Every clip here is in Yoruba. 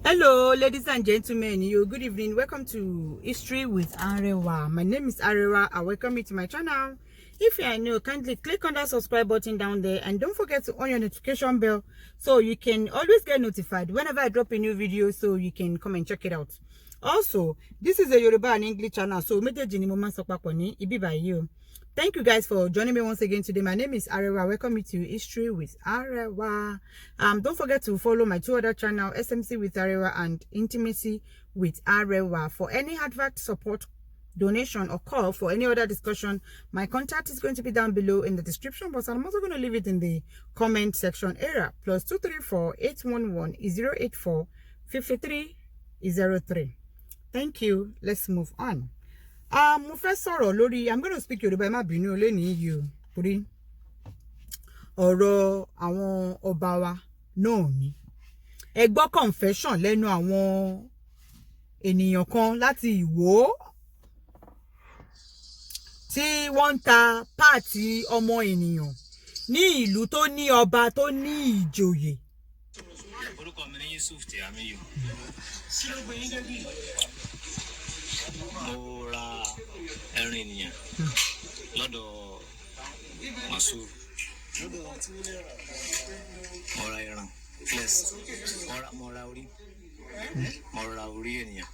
Hello, ladies and gentlemen. You good evening. Welcome to History with Arewa. My name is Arewa. I welcome you to my channel. If you are new, kindly click on that subscribe button down there and don't forget to on your notification bell so you can always get notified whenever I drop a new video so you can come and check it out. Also, this is a Yoruba and English channel, so méjèèjì ni mo máa ń sọ papọ̀ ní ibi báyìí o. Thank you guys for joining me once again today. My name is Arewa. Welcome you to History with Arewa. Don't forget to follow my two other channel, SMC with Arewa and Intimacy with Arewa. For any advert support, donation, or call for any other discussion, my contact is going to be down below in the description box. And I'm also going to leave it in the comment section area. +234 811 084 53 03. Thank you. Let's move on. Mo fẹ́ sọ̀rọ̀ lórí, I'm going to speak Yorùbá, ẹ má bínú lẹ́nìí yìí o, torí ọ̀rọ̀ àwọn ọba wa náà ni. Ẹ gbọ́ confession lẹ́nu àwọn ènìyàn kan láti Ìwó tí wọ́n ń ta part ọmọ ènìyàn ní ìlú tó ní ọba, tó ní ìjòyè. Orúkọ mi ní Yusuf Tìámíyù. Kí ló gbé yín débí? Mo ra ẹran ènìyàn lọ́dọ̀ Masur. Mo ra ẹran flesh, mo ra orí, mo ra orí ènìyàn,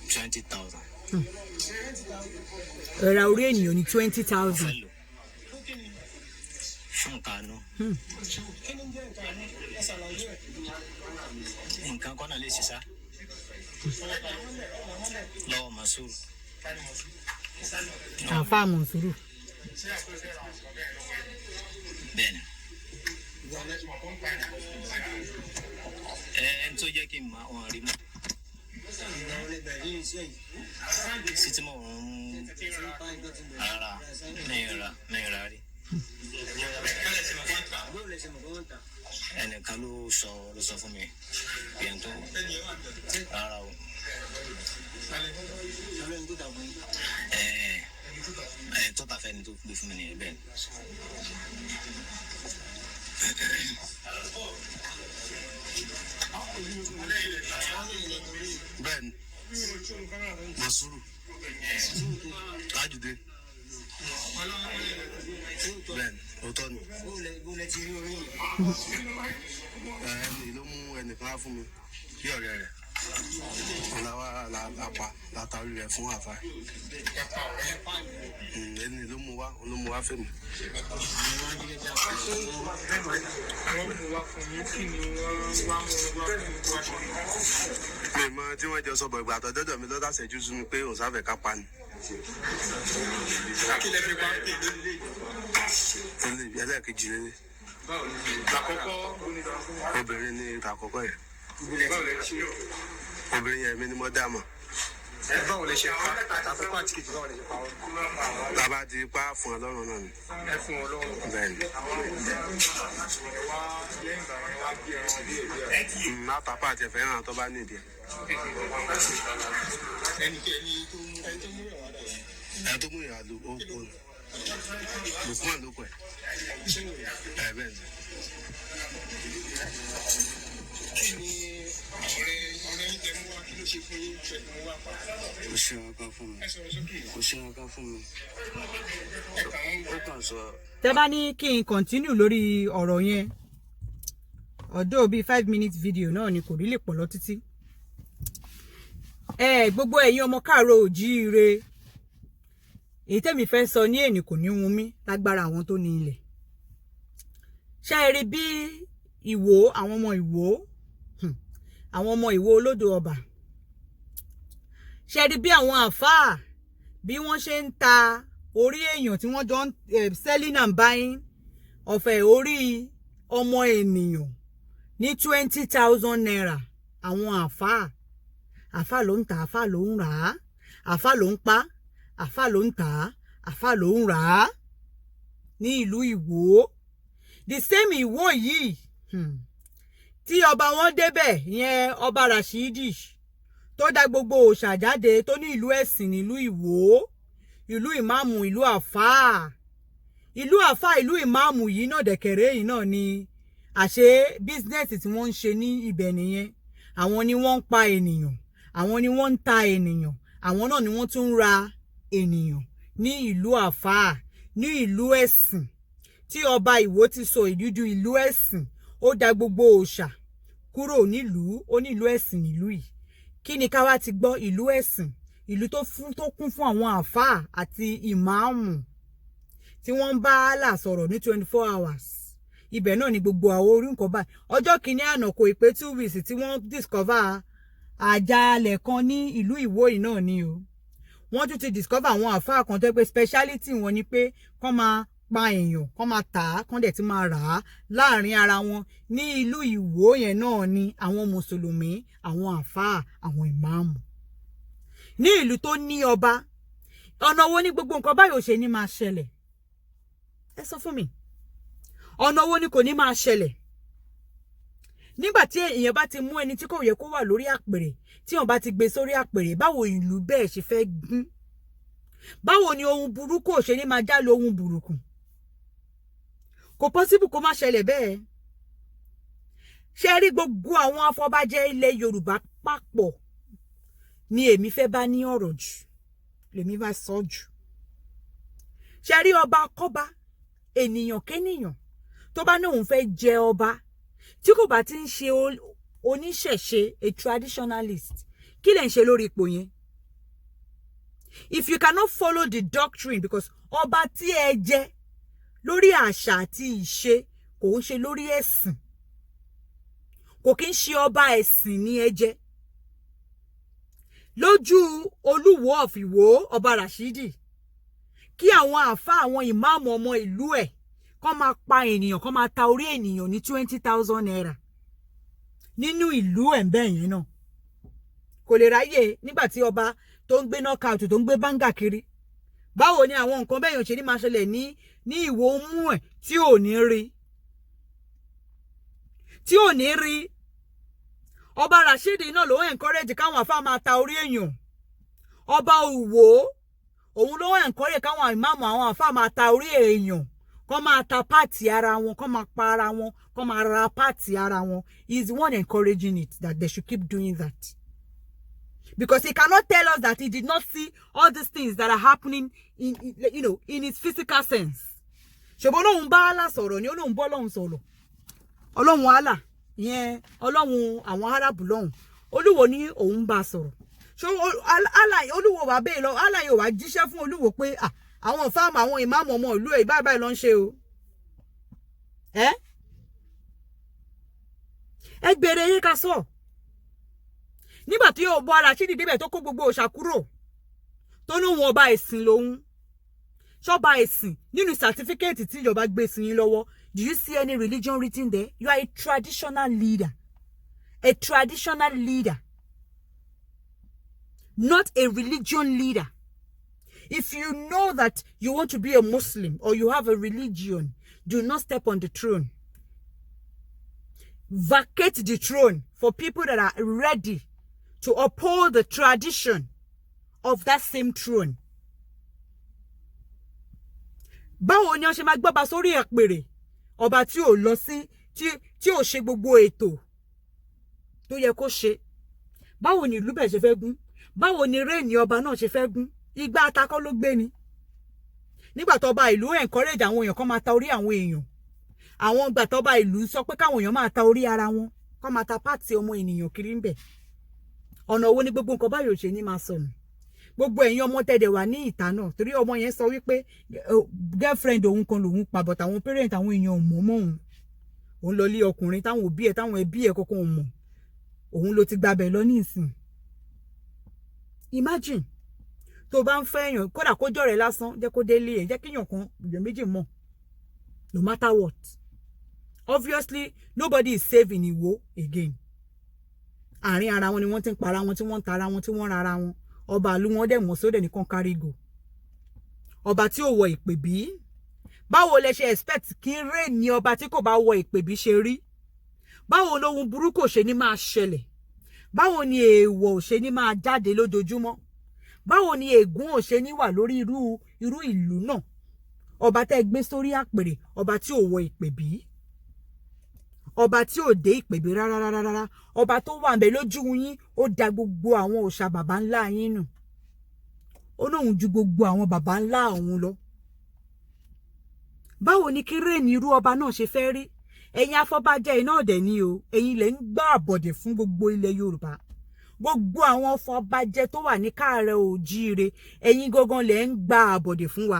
20,000. Ẹ ra orí ènìyàn ní 20,000. Fẹ́ lò fún nǹkan àánú. Kí ni ń jẹ́ nǹkan àánú? Ẹ ṣàlàyé ẹ̀. Nǹkan kọ́nà lè ṣiṣá lọ́wọ́ Masur. Àáfàá Mọ̀nsúrù. Bẹ́ẹ̀ni, ẹ ẹni tó jẹ́ kí n máa wọn rí mọ́ sí tí mò ń rárá náírà rí. Ẹnìkan ló sọ fún mi bí ẹni tó rárá o. Ẹ ẹ tó tà fẹ́ ni tó gbé fún mi nìyẹn, bẹ́ẹ̀ ni. Bẹ́ẹ̀ni, Masuru Tajudeen, bẹ́ẹ̀ni, òótọ́ ni. Ẹni ló mú ẹnìkan wá fún mi bí ọ̀rẹ́ rẹ̀ làwa la pa látàrí rẹ̀ fún àfa. Ẹni ló mú wá, òun ló mú wá fún mi. Wọ́n mú wá fún yín, kí ni wọ́n wá mú wá fún yín wá ṣe? Mi mọ tí wọ́n jọ sọ bọ̀, ìgbà tó dọ́dọ̀ mi lọ́dà ṣẹ́jú sí mi pé òun sáfẹ́ ká pa ni. Kí lẹ fi pa? Ẹlẹ́ẹ̀kejì lélẹ̀. Àkọ́kọ́? Obìnrin ní àkọ́kọ́ yẹn. Báwo lẹ ṣe? Obìnrin yẹn, mi ni mo dá mọ̀. Báwo lẹ ṣe pa àtàkọ́kọ́ àti kejì? Báwo lẹ ṣe pa wọ́n? Bàbá ti pa fún Ọlọ́run náà ni. Ẹ fún wọn lọ́rùn. Bẹ́ẹ̀ni. Ẹ wá lẹ́yìn ìgbà yẹn wá gbé ẹran díẹ̀ díẹ̀. Látàpá àti ẹ̀fẹ́ hàn tó bá nídìí ẹ̀. Ẹni tó mú ẹni tó mú ẹ̀wọ̀n dà? Ẹ tó mú ìyá ló ó kó Lukman ló kọ ẹ. Ẹ bẹ́ẹ̀ ni. Kí ni ọ̀rẹ́ yín tẹ mú wá, kí ló ṣe fún yín tẹ mú wá pa? Kò ṣe nǹkan fún mi. Ẹ sọ̀rọ̀ sókè. Kò ṣe nǹkan fún mi. Ẹ kàn ń Ó kàn sọ. Tẹ́ bá ní kí n continue lórí ọ̀rọ̀ yẹn, ọ̀dọ́ bíi 5 minutes video náà ni, kò rí lè pọ̀ lọ títí. Ẹ gbogbo ẹ̀yin ọmọ káàárọ̀ òjíire, èyí tẹ́mi fẹ́ sọ ní èní kò ní wun mí lágbára àwọn tó ní ilẹ̀. Ṣé ẹ rí bí Ìwó, àwọn ọmọ Ìwó, àwọn ọmọ Ìwó olódò ọba, ṣé ẹ rí bí àwọn àáfàá bí wọ́n ṣe ń ta orí èèyàn, tí wọ́n jọ ń selling and buying ọ̀fẹ́ orí ọmọ ènìyàn ní ₦20,000? Àwọn àáfàá, àáfàá ló ń tà, àáfàá ló ń rà á, àáfàá ló ń pa, àáfàá ló ń tà á, àáfàá ló ń rà á ní ìlú Ìwó, the same Ìwó yìí, tí ọba wọn débẹ̀ yẹn, ọba Rashidi, tó dá gbogbo òòṣà jáde, tó ní ìlú ẹ̀sìn nílùú Ìwó, ìlú ìmáàmù, ìlú àfáà, ìlú àfáà, ìlú ìmáàmù yìí náà dẹ̀kẹ̀rẹ́ yìí náà ni. Àṣé business tí wọ́n ń ṣe ní ibẹ̀ nìyẹn. Àwọn ni wọ́n ń pa ènìyàn, àwọn ni wọ́n ń ta ènìyàn, àwọn náà ni wọ́n tún ń ra ènìyàn ní ìlú àfáà, ní ìlú ẹ̀sìn tí ọba Ìwó ti sọ ìlú di ìlú ẹ̀sìn. Ó da gbogbo òòṣà kúrò nílùú, ó ní ìlú ẹ̀sìn nílùú yìí. Kí ni ká wá ti gbọ́? Ìlú ẹ̀sìn, ìlú tó kún fún àwọn àfáà àti ìmáàmù tí wọ́n ń bá Allah sọ̀rọ̀ ní 24 hours. Ibẹ̀ náà ni gbogbo àwọn orí nǹkan báyìí. Ọjọ́ kìíní àná, kò ì pé 2 weeks tí wọ́n discover àjàalẹ̀ kan ní ìlú Ìwó yìí náà ni o. Wọ́n tún ti discover àwọn àfáà kan tó pé speciality wọn ni pé kán máa pa èèyàn, kán máa tà á, kán dẹ̀ ti máa rà á láàrin ara wọn ní ìlú Ìwó yẹn náà ni. Àwọn mùsùlùmí, àwọn àfáà, àwọn ìmáàmù ní ìlú tó ní ọba. Ọ̀nà wo ni gbogbo nǹkan báyìí ò ṣe ní máa ṣẹlẹ̀? Ẹ sọ fún mi, ọ̀nà wo ni kò ní máa ṣẹlẹ̀ nígbà tí èèyàn bá ti mú ẹni tí kò yẹ kó wà lórí àpèrè, tí wọ́n bá ti gbé sórí àpèrè? Báwo ìlú bẹ́ẹ̀ ṣe fẹ́ gún? Báwo ni ohun burúkú ò ṣe ní máa jálò ohun burúkú? Kò possible kó má ṣẹlẹ̀ bẹ́ẹ̀. Ṣe rí gbogbo àwọn afọbajẹ ilẹ̀ Yorùbá papọ̀ ni èmi fẹ́ bá ní ọ̀rọ̀ jù, lèmi bá sọ jù. Ṣe rí ọba kọ́ba, ènìyàn kénìyàn tó bá ní òun fẹ́ jẹ ọba, tí kò bá ti ń ṣe oníṣẹ̀ṣe, a traditionalist, kí lẹ̀ ń ṣe lórí ipò yẹn? If you cannot follow the doctrine, because ọba tí ẹ jẹ lórí àṣà àti ìṣe, kò ń ṣe lórí ẹ̀sìn, kò kí ń ṣe ọba ẹ̀sìn ní ẹ jẹ. Lójú Olúwo of Ìwó, Ọba Rashidi, kí àwọn àáfàá, àwọn ìmáàmù ọmọ ìlú ẹ̀ kọ́ máa pa ènìyàn, kọ́ máa ta orí ènìyàn ní ₦20,000 nínú ìlú ẹ̀ ń bẹ́ẹ̀ yẹn náà, kò lè ráyè nígbà tí ọba tó ń gbé knockout, tó ń gbé báńgà kiri. Báwo ni àwọn nǹkan bẹ́ẹ̀ yẹn ṣe ní máa ṣẹlẹ̀ ní Ìwó mú ẹ̀ tí ò ní rí, tí ò ní rí? Ọba Rashidi náà ló ń encourage káwọn àfa máa ta orí èèyàn. Ọba Ìwó, òun ló ń encourage káwọn ìmáàmù, àwọn àfa máa ta orí èèyàn, kọ́ máa ta part ara wọn, kọ́ máa pa ara wọn, kọ́ máa ra part ara wọn. He is the one encouraging it, that they should keep doing that, because he cannot tell us that he did not see all these things that are happening in you know in his physical sense. Ṣùgbọ́n olóhùn bá Allah sọ̀rọ̀ ni, olóhùn bọ́ lọ́hùn sọ̀rọ̀, ọlọ́hun Allah ìyẹn, ọlọ́hun àwọn Arábù lọ́hùn. Olúwo ní òun bá sọ̀rọ̀. Ṣé Allah, Olúwo wà bẹ́ẹ̀ lọ, Allah yóò wá jíṣẹ́ fún Olúwo pé àwọn fáàmù, àwọn ìmáàmù ọmọ ìlú ẹ̀ báyìí báyìí ló ń ṣe o? Ẹ gbèrè yín ká sọ. Nígbà tí yóò bọ́ Rashidi débẹ̀, tó kó gbogbo òòṣà kúrò, tó ní òun ọba ẹ̀sìn lòun, ṣọba ẹ̀sìn nínú certificate tí ìjọba gbé sí yín lọ́wọ́, do you see any religion written there? You are a traditional leader, a traditional leader, not a religion leader. If you know that you want to be a Muslim or you have a religion, do not step on the throne. Vacate the throne for people that are ready to uphold the tradition of that same throne. Báwo ni wọ́n ṣe máa gbọ́ba sórí àpèrè, ọba tí ò lọ sí, tí ò ṣe gbogbo ètò tó yẹ kó ṣe? Báwo ni ìlú bẹ̀ ṣe fẹ́ gún? Báwo ni reign ọba náà ṣe fẹ́ gún? Igbá atakọ́ ló gbé ni nígbà tó ọba ìlú encourage àwọn èèyàn kó máa ta orí àwọn èèyàn. Àwọn ìgbà tó ọba ìlú sọ pé káwọn èèyàn máa ta orí ara wọn, kó máa ta part ọmọ ènìyàn kiri ń bẹ̀. Ọ̀nà wo ni gbogbo nǹkan báyìí ò ṣe ní máa sọnù? Gbogbo ẹ̀yin ọmọ tẹ̀dẹ̀ wà ní ìta náà, torí ọmọ yẹn sọ wípé girlfriend òun kan lòun pa, but àwọn parent, àwọn èèyàn ò mọ̀ mọ́ òun. Òun lọ lé ọkùnrin táwọn òbí ẹ̀, táwọn ẹbí ẹ̀ kọ́kọ́ ò mọ̀. Òun ló ti gbabẹ̀ lọ ní ìsìn. Imagine, tó bá ń fẹ́ èèyàn, kódà kó jọ̀rẹ́ lásán, jẹ́ kó délé ẹ̀, jẹ́ kéèyàn kan, èèyàn méjì mọ̀, no matter what. Obviously, nobody is safe in Ìwó again. Àárín ara wọn ni wọ́n ti ń para wọn, tí wọ́n ń tara wọn, tí wọ́n ń rara wọn. Ọba ìlú wọn dẹ̀ mọ̀ sódẹ̀ nìkan kárí go. Ọba tí ò wọ ìpè bí, báwo lẹ ṣe expect kí reign ọba tí kò bá wọ ìpè bí ṣe rí? Báwo lohun burúkú ò ṣe ní máa ṣẹlẹ̀? Báwo ni èèwọ̀ ò ṣe ní máa jáde lójoojúmọ́? Báwo ni ègún ò ṣe ní wà lórí irú ìlú náà? Ọba tẹ́ gbé sórí àpèrè, ọba tí ò wọ ìpè bí. Ọba tí ò dé ìpèbí rárá rárá rárá, ọba tó wà ńbẹ̀ lójú yín, ó da gbogbo àwọn òòṣà bàbá ńlá yín nù. Ó lóun ju gbogbo àwọn bàbá ńlá òun lọ. Báwo ni kí reign irú ọba náà ṣe fẹ́ rí? Ẹ̀yin afọbajẹ iná ọ̀dẹ̀ ni o. Ẹ̀yin lẹ ń gbà àbọ̀dẹ̀ fún gbogbo ilẹ̀ Yorùbá, gbogbo àwọn afọbajẹ tó wà ní káàrẹ̀ òjíire. Ẹ̀yin gangan lẹ ń gbà àbọ̀dẹ̀ fún wa.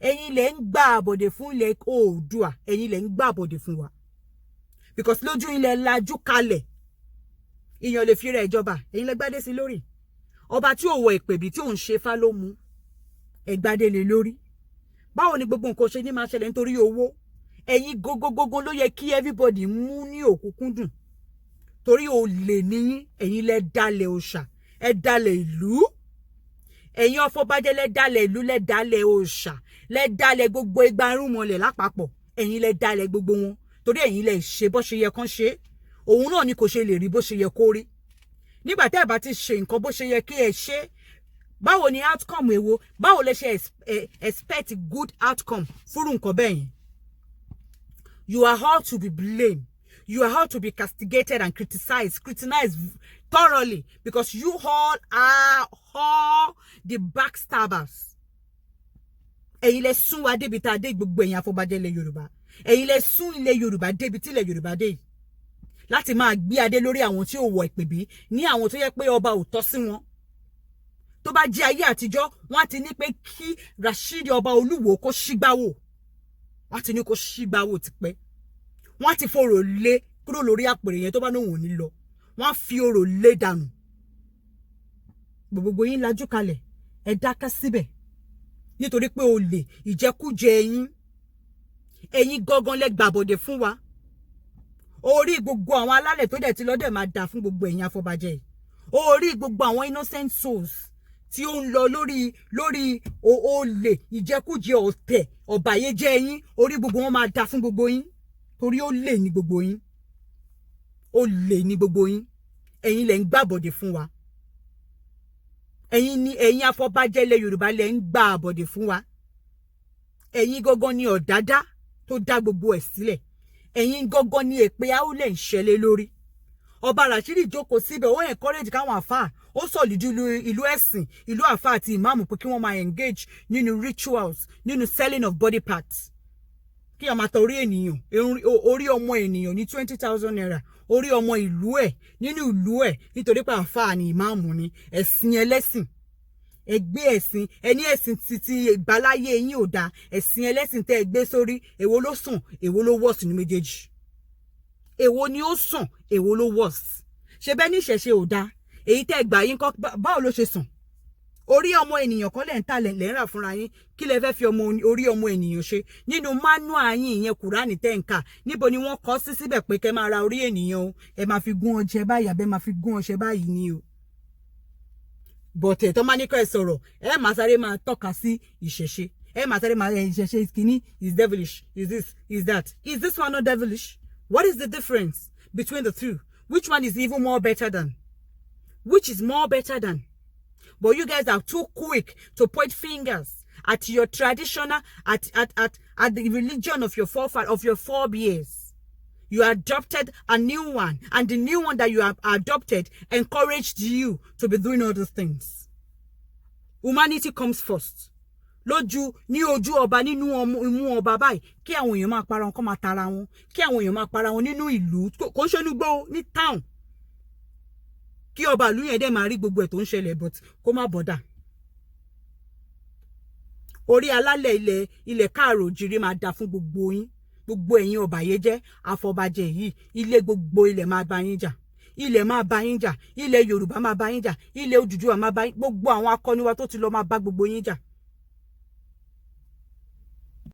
Ẹ̀yin lẹ ń gbà àbọ̀dẹ̀ fún ilẹ̀ Oòduà. Ẹ̀yin lẹ ń gbà àbọ̀dẹ̀ fún wa because lójú ilẹ̀ lajú kalẹ̀, ìyàn lè fi rẹ̀ ìjọba. Ẹ̀yin lẹ gbádé sí lórí. Ọba tí ò wọ ìpèbí, tí ò ń ṣe fá ló mú ẹgbádé lé lórí. Báwo ni gbogbo nǹkan ṣe ní máa ṣẹlẹ̀ nítorí owó? Ẹ̀yin gógógógó ló yẹ kí everybody mú ní òkúnkúndùn torí olè níyín. Ẹ̀yin lẹ dalẹ̀ òòṣà, ẹ dalẹ̀ ìlú. Ẹ̀yin ọfọbajẹ lẹ dalẹ̀ ìlú, lẹ dalẹ̀ òòṣà, lẹ dalẹ̀ gbogbo igba irúnmọlẹ̀ lápapọ̀. Ẹ̀yin lẹ dalẹ̀ gbogbo wọn torí ẹ̀yin lẹ ṣe bó ṣe yẹ kán ṣe. Òun náà ni kò ṣe lè rí bó ṣe yẹ kó rí. Nígbà tẹ́ ẹ bá ti ṣe nǹkan bó ṣe yẹ kí ẹ ṣe, báwo ni outcome èwo? Báwo lẹ ṣe expect good outcome fúrú nǹkan bẹ́ẹ̀ yẹn? You are all to be blamed. You are all to be castigated and criticized thoroughly because you all are all the backstabbers. Ẹ̀yin lẹ sún wa débi tá a dé. Gbogbo ẹ̀yin afọbajẹ ilẹ̀ Yorùbá, ẹ̀yin lẹ sún ilẹ̀ Yorùbá débi tí ilẹ̀ Yorùbá dé yìí, láti máa gbé adé lórí àwọn tí ò wọ ìpèbí, ní àwọn tó yẹ pé ọba ò tọ́ sí wọn. Tó bá jẹ́ ayé àtijọ́, wọ́n á ti ní pé kí Rasheed ọba Olúwo kó ṣígbáwò. Wọ́n á ti ní kó ṣígbáwò tipẹ́. Wọ́n á ti forò lé kúrò lórí àpèrè yẹn. Tó bá nóhùn ò ní lọ, wọ́n á fi orò lé dànù. Gbogbo yín lajú kalẹ̀, ẹ dákẹ́ síbẹ̀ nítorí pé olè, ìjẹkújẹ yín. Ẹ̀yin gangan lẹ gbàbọ̀dè fún wa. Orí gbogbo àwọn alálẹ̀ tó dẹ̀ ti lọ́dẹ̀ máa dà fún gbogbo ẹ̀yin afọbajẹ yìí. Orí gbogbo àwọn innocent souls tí ó ń lọ lórí olè, ìjẹkújẹ, ọ̀tẹ̀, ọ̀bàyéjẹ́ yín, orí gbogbo wọn máa dà fún gbogbo yín torí ó lè ní gbogbo yín, ó lè ní gbogbo yín. Ẹ̀yin lẹ ń gbàbọ̀dè fún wa. Ẹ̀yin ni, ẹ̀yin afọbajẹ ilẹ̀ Yorùbá lẹ ń gbà àbọ̀dè fún wa. Ẹ̀yin gangan ni ọ̀dádá tó dá gbogbo ẹ̀ sílẹ̀. Ẹ̀yin gangan ni èpè àúlẹ̀ ń ṣẹlẹ̀ lórí. Ọba Rashidi jókòó síbẹ̀, ó encourage káwọn àfáà ó sọ̀lìdú ìlú, ẹ̀sìn ìlú, àfáà àti ìmáàmù pé kí wọ́n máa engage nínú rituals, nínú selling of body parts, kí wọ́n máa ta orí ènìyàn, orí ọmọ ènìyàn ní ₦20,000, orí ọmọ ìlú ẹ̀ nínú ìlú ẹ̀, nítorí pé àfáà ni, ìmáàmù ni. Ẹ̀sìn ẹlẹ́sìn, ẹgbẹ́ ẹ̀sìn ẹni, ẹ̀sìn títí ìbáláyé yín ò dáa. Ẹ̀sìn ẹlẹ́sìn tẹ́ ẹ gbé sórí, èwo ló sàn, èwo ló worse ní méjèèjì? Èwo ni ó sàn, èwo ló worse? Ṣe bẹ́ẹ̀ ní ìṣẹ̀ṣe ò dáa? Èyí tẹ́ ẹ gbà yín kọ́, báwo ló ṣe sàn? Orí ọmọ ènìyàn kan lẹ́ ń tà, lẹ́ ń rà fúnra yín. Kí lẹ fẹ́ fi ọmọ orí ọmọ ènìyàn ṣe? Nínú manual yín, ìyẹn Kùránì tẹ́ ń kà, níbo ni wọ́n kọ sí síbẹ̀ pé kẹ́ máa ra orí ènìyàn o, ẹ máa fi gún ọṣẹ báyìí, àbẹ́ máa fi gún ọṣẹ báyìí ni o? Bọ̀tẹ̀ tó máa ní kọ́ ẹ sọ̀rọ̀, ẹ máa sáré máa tọ́ka sí ìṣẹ̀ṣe, ẹ máa sáré máa ìṣẹ̀ṣe kìíní is devilish, is this, is that. Is this one not devilish? What is the difference between the two? Which one is even more better than? Which is more better than? But you guys are too quick to point fingers at your traditional, at the religion of your forefathers, of your forebears. You adopted a new one, and the new one that you have adopted encouraged you to be doing all those things. Humanity comes first. Lójú ní ojú ọba, nínú imú ọba báyìí, kí àwọn èèyàn máa para wọn, kó máa tara wọn, kí àwọn èèyàn máa para wọn nínú ìlú, kò ń ṣe inú ní town, kí ọba ìlú yẹn dẹ̀ máa rí gbogbo ẹ̀ tó ń ṣẹlẹ̀, but kó má bother. Orí alálẹ̀ ilẹ̀ káàrò òjìrì máa da fún gbogbo yín, gbogbo ẹ̀yin ọ̀bàyéjẹ́ àfọbàjẹ́ yìí. Ilé gbogbo ilẹ̀ máa bá yín jà, ilẹ̀ máa bá yín jà, ilẹ̀ Yorùbá máa bá yín jà, ilẹ̀ Odùduwà máa bá yín, gbogbo àwọn akọni wa tó ti lọ máa bá gbogbo yín jà.